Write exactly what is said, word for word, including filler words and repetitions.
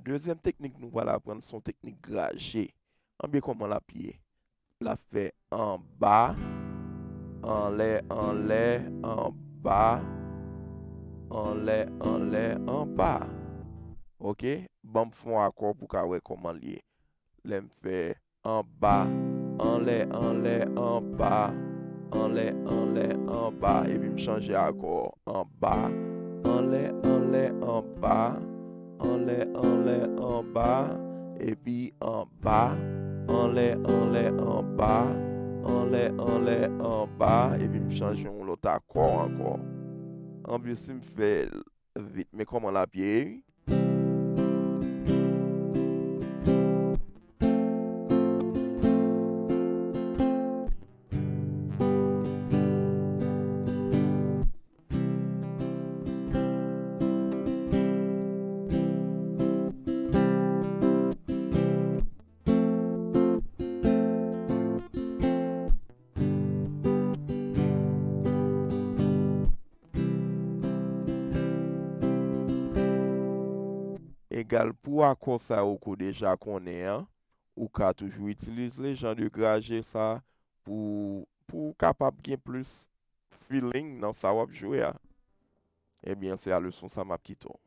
Dezyèm teknik nou pral aprann se yon teknik graje. Anben kòman l ap ye? L ap fè anba, anlè, anlè, anba, anlè, anlè, anba. Oke? Ban m fè yon akò pou w ka wè kòman l ye. Lè m fè anba, anlè, anlè, anba, anlè, anlè, anba, epi m chanje akò. Anba, anlè, anlè, anba, anlè, anlè, anba, epi anba, anlè, anlè, anba, anlè, anlè, anba, epi m chanje yon lòt akò ankò. Anben si m fè l vit, men kòman l ap ye? Egal pou akò sa yo ke w deja konnen an, ou ka toujou itilize jan de graje sa pou, pou w kapab gen plis feeling nan sa w ap jwe a. Ebyen, se a leson sa m ap kite w.